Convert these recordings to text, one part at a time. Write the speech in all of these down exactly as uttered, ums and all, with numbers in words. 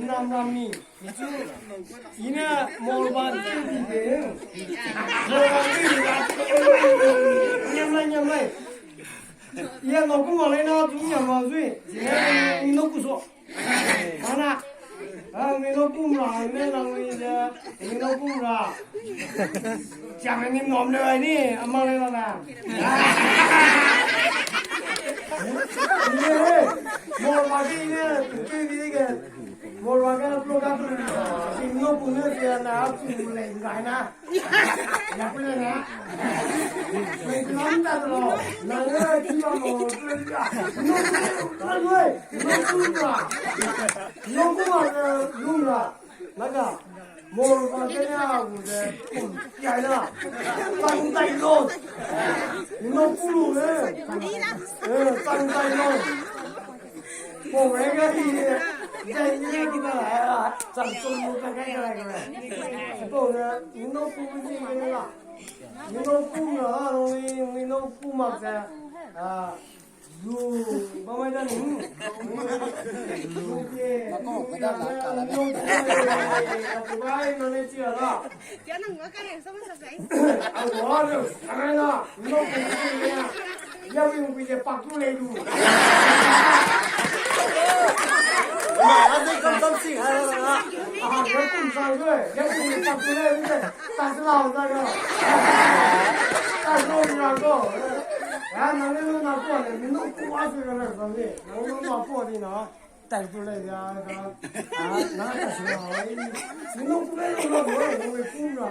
Nam ram mi, michu, ine morban te bi de. Morban te bi de. Nyam lai, nyam lai. Ia no ku ma lai na, tu nyam ma zui. Ine no ku so. Ana. Ah, mi no ku ma, ine na mi de. Mi no ku ma. Chang ni nom le ni, ama le na. Ine, morban te ine, tu bi de. Morban ke na program tu, si no ku ne sia na, tu le ngai na. Ya ku le na. Mai lam ta lo. Na le ti lo lo tu ya. No ku, no ku, no ku ma. No ku ma, lu ma. Na ga. Morban ke na gu de. Ya na. Tang tai lo. No ku lu le. Eh, tang tai lo. Yawing kui ze pak tu lei du. Ai, a zai kam sam si, ai, ai, ai. Aha, yawing kum sang du, yawing kui pak tu lei du, ta se lau za ga. Ta se lau za ga. Ya, na le na ku le, mi no ku a su ga na sa ni. Na le na ku di na. Tai tu lei ya, da. Ah, na ka su na, ai. Mi no ku lei lo lo, lo, lo, ku na.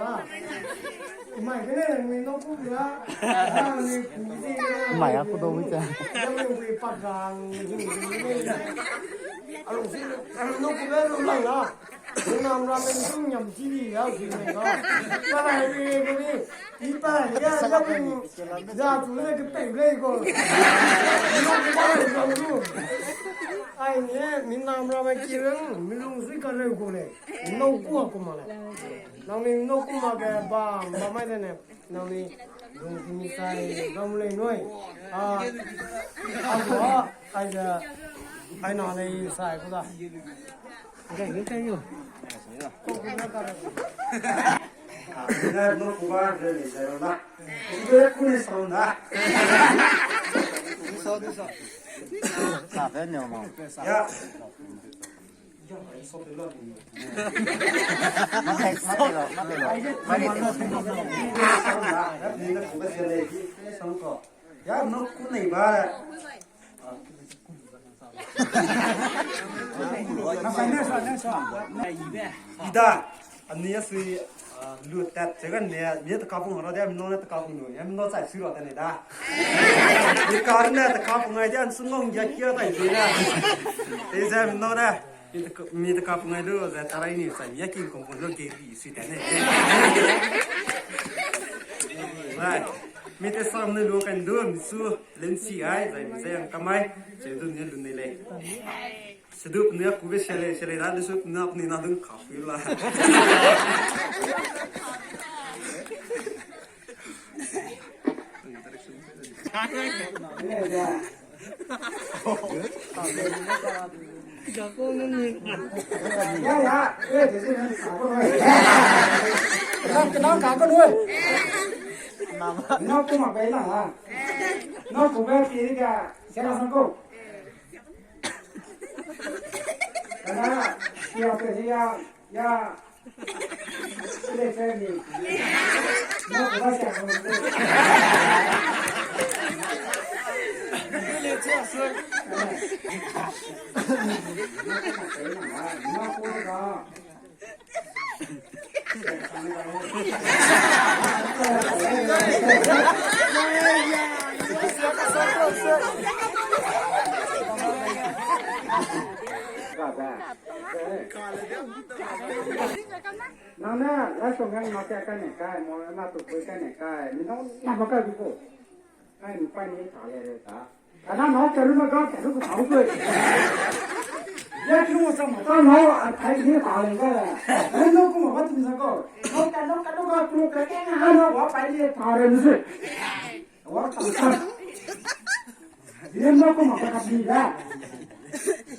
Mai ke ne, mi no ku na. Ah, mi ku di na. Mai a ku do wi ta. Ya, mi ku pa gang, mi ku di. Alo si, alo no ku lei lo lang na. Nam ramme ’ntung nyam chi di ya, si ne ga. Ka lai ri ri ri. I pa ya, ya ping, ya tu le ke pei lei ko. Nang ku ba lei ko lu. Ai ne, mi nam ramme ki reng, mi lung sui ka reu ko lei. Nang ku a ku ma lei. Nang mi nang ku ma ke ba, ba mai de ne. Nang mi lung ti mi sai, gam lei noi. A, a ku a, ai de, ai na lei sai ku da. Ngai, ngai, ngai, yo. Ah, ngai, no, ku ba, ngai, ngai, ngai, na. Ku ba, ku ni sa na. Sa, sa. Sa, sa, no, no. Ya. Ya, sa, sa, no. Ma, sa, sa, no, ma, sa, sa. Ma, sa, sa, no. Sa, sa, na. Ya, ni na ku ba, sa, le, ki, sa, sa, ko. Ya, no, ku ni ba. Ida, anui a sui, ah, lu tat, che gan ne, mi ta ka pung ra de, mi no ne ta ka pung nu, ya mi no chai sui ra ta ne da. Mi ka ne ta ka pung ai de, an sun long ya kia ta de da. Te ze mi no ne, mi ta ka, mi ta ka pung ai lu, ze ta rai ni chai, mi ya king kong kong lu ke ri sui ta ne. Rai, mi te sam ne lu kan du, mi su. Lensi ai, zai, zai ang kamai, sedu ne lu ne lei. Sedu ne ku be se lei, se lei da, lesu ne apni na dung ka fu la. Ya, ya, eh, desi ne ka ko. Kenang, kenang ka ko lu. Nang ku ma be la ha. Nang ku be pi ga, se la sang ko. Kana, ya, ya, ya. Ile se ni. Na ko ba sia ko. Ile se so. Na ko ba. Nang ne, la song yang ma sia ka ne kai, mo na tu pui ka ne kai, mi nang na ba ka du ko. Ai, mi pai ni ta le re ta. Kana nau ka lu ma ga ka lu ka tau koi. Ya ki mo sa ma ta nau a tai ni ta le ga. Ai nau ku ma ba tu sa ko. Nau ka nau ka nau ka ku ka ke na nau wa pai ni ta re ni se. Wa ta sa. Ye nau ku ma ba ka ni ga.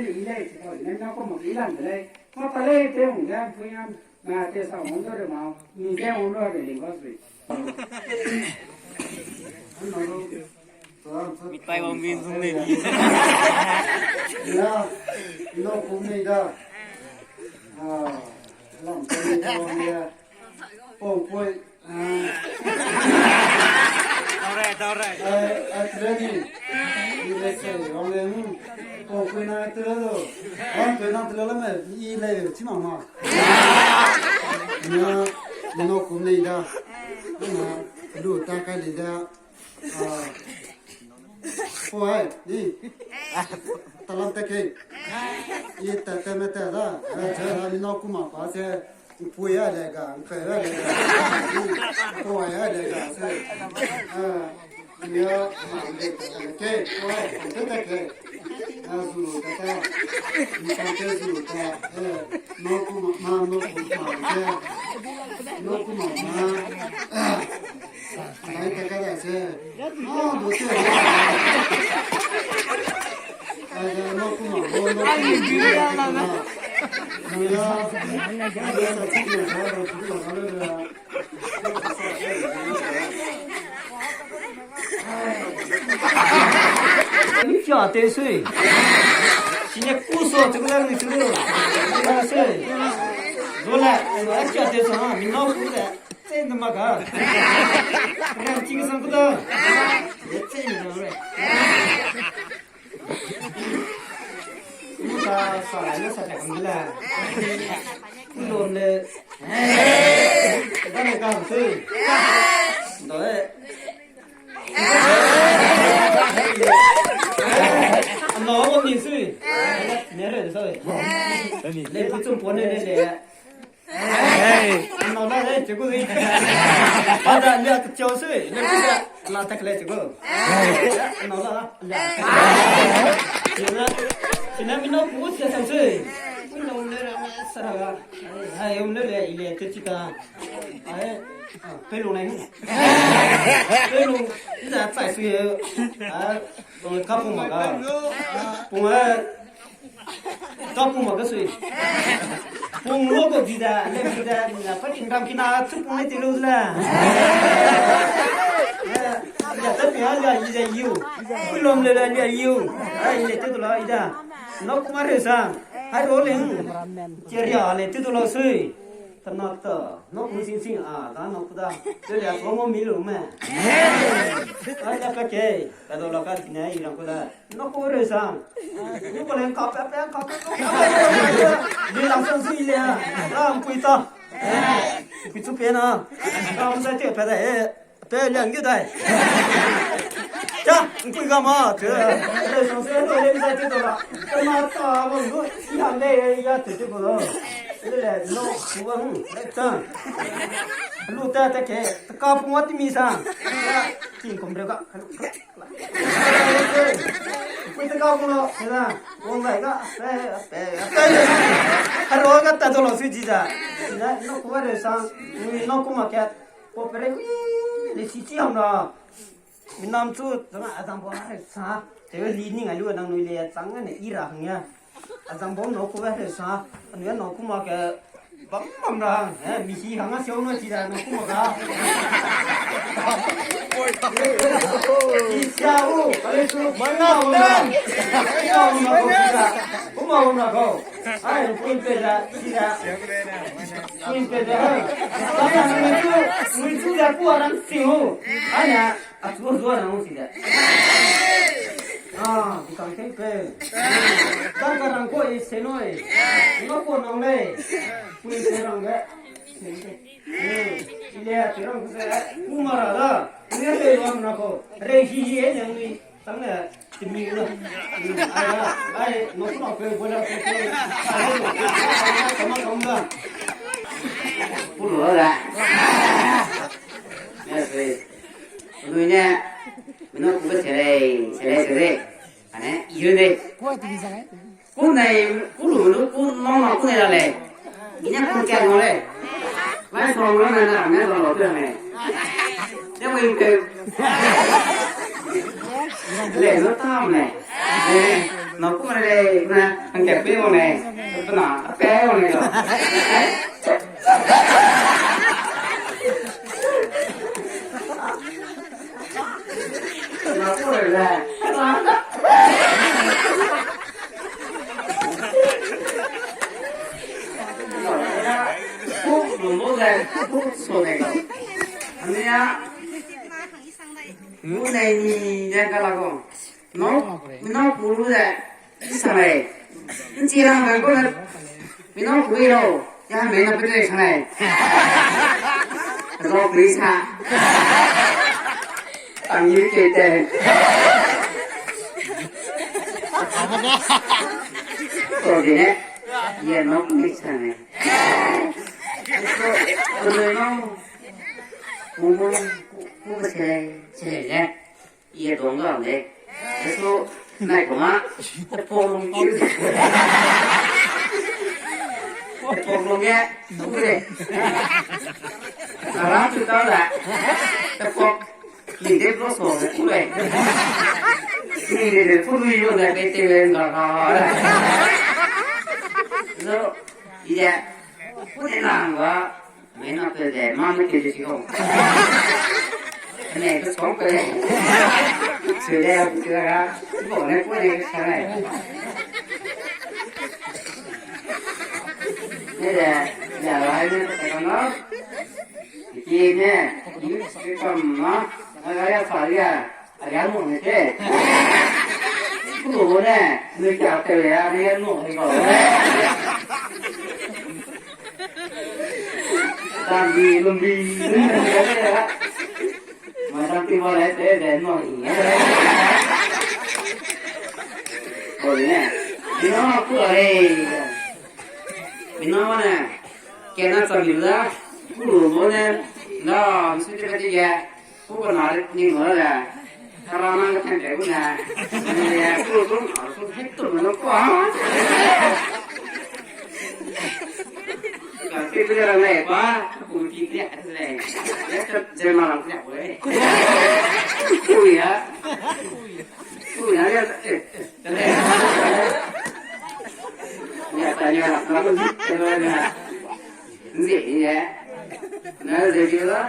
le ni lei, chi kau ne na ko mo i lan de lei. Mo ta lei te hung ge, pui ngam, na te sa mo do re ma, ni te hung lo re lei ba sui. Mi tai bam bin sung lei ni. Ya, no kum nei da. Ah, lam ko ni ko ni ya. Pongpui, ah. Tau re, tau re. Ai, ai, training. Ni le se, wang le, hmm. Pongpui na te lo. Wang pui na te lo le me, i le, chi ma ma. Nia, nia no kum nei da. Nia, lu ta kai le da. Ah. Poi, ni. Talam te ke. I ta te me te da. Eh, je da ni no kuma pa se. Poi ya le ga, pe ya le ga. Poi ya le ga se. Ah. Ni ya, ke, poi, te te ke. Ah, zulu ta ta. Ni ta te zulu ta. Eh, no kuma, ma no kuma ke. No kuma ma. Ai, ta ka da se. Ah, do se. Ai, da no kuma, no, no kuma. Ai, ni bi ya la na. Mo ya. Mo ya, sa chi ya, sa da, sa da, sa da. Ni fia te sui. Sine ku so, chu da ni chu. Ni da sui. Zo le, ai, fia te so, ha, mi no ku de. Tse ne ma ga. Ram chi ke sang ku da. Ye tse ne ma re. Lu ta sa la, lu sa ta kam la. Ku lo le. Da ne ka sui. Da e. No, wo ni sui. Ne re sui. Le ku chum po ne le le. Hey, no la le, che gu. Ada lia ke chau sui, le ku da la tak le che gu. No la la. Sina, sina mi no ku sia sang sui. Mi no le ra me sa ra ga. Ai, um le le, i le te chi ta. Ai, ah, pe lu ne. Pe lu, i da chai sui. Ah, ka pu ma ga. Pu ma. Ka pu ma ka sui. Pung lo ko di da, le di da, na pa ting dam kina chu pung le ti lo le. Eh, ya ta pi ha ya, i da yu. Pui lom le le ya yu. Ai, le te do la i da. No kuma re sa. Hai ro le. Che ria le te do la sui. Tana ta, no kum sing sing a, da no ku da. Te le so mo mi lo me. Ai, ya ka ke. Ka do la ka ti ne i rang ku da. No ku re sa. Ni ko len ka pe pe ka pe. Ni lang sang si le. Ra mpui ta. Mpui chu pe na. Ka mo sa te pe da e. Pe liang ge dai. Cha, mpui ga ma. Te. Re sang se to le sa te to la. Ka ma ta ba lu. Ya le ya te te ko lo. Le le no ku ba hu. Cha. Lu ta ta ke. Ka pu wa ti mi sa. Kin kom re ga. Kui te ka pu lo, hena, wang lai ga, pe, pe, pe. Haro ga ta do lo sui ji da. Na, no ku re sang, ni no ku ma ke. Ko pe re, ui, le si chi ham na. Mi nam chu, zama azang bo re sa. Te li ni ngai lu nang nui le chang ne i ra hang ya. Azang bo no ku re sa. Anu no ku ma ke. Bam bam ra, eh, mi si hang a siau no si da, no kuma ga. Isia u, kale su, mai na u na. Isia u na ko si da. Kuma u na ko. Ai, kuin pe da, si da. Kuin pe da. Ai, ang ni tu, ni tu da ku arang si u. Ai na. A chu zua na si da. Ah, di kang keng pe. Kang ka rang ko i se noi. Ngo ko nang lei. Kui se rang ge. Eh, ile a chu rang ko se. Ku ma ra da. Ni te lo na ko. Re hi hi e nyang ni. Tang le. Ti mi lo. Ai da. Ai, no ku na pe bo la pe. Ai, no. Ai, no. Tama tama da. Ku lo da. Yes, please. Nui ne, mino ku be se lei, se lei, se lei. Ane, i run dei. Ku nei, ku lu mino ku nong nong ku nei la lei. I ne ku kia nong lei. Lai so nong na na ne lo lo te ne. Ne mo i pe. Le no ta ne. Ne, no ku me lei, na, ang kia pe mo ne. Pe na, pe mo ne lo. Sanglei. Nchi rang bai ku ne. Mino ku i lo. Ya me na pe de sanglei. Ro please ha. Tang yu ke te. Ko de ne. Ye no please sanglei. Ko, ko no. Mo mo ku se se ne. Ye dong ga ne. Eso, nai ko ma. Te pok lung ki. Te pok lung ge. Ube. Ara tu ta da. Te pok. Ni de blo so de. Ube. Ni de de pu lui yo de ke te le nga ga. So, ye. Pu de na ga. Mei na pe de, ma me ke de si ko. Ne, ke song pe. Sui de, sui de ga. Ko ne ko ne ke sa ne. Ne de, ya lai ne pe ka na. Ki ne, ni ke kam na. Na ga ya sa ya. Arian mo ne ke. Ku lo ne, ne kya te ya, ne no ne ko. Dandi lumbi. Mai dandi wale te de no ni. Ko ni ne. Ni no ku are. Ni no ne. Kena chami da. Ku lo ne. Na, su te ka ti ya. Ku ba na ni no da. Tara na ka tan ke ku na. Ni ya ku lo na ku hek tu no ko. Ka ke tu ra ne ba. Ku ti ti a le. Ya ka je ma lang ya ku le. Ku ya. Ku ya ya. Ya ta ya na ku ti na. Ni ya. Na de ju la.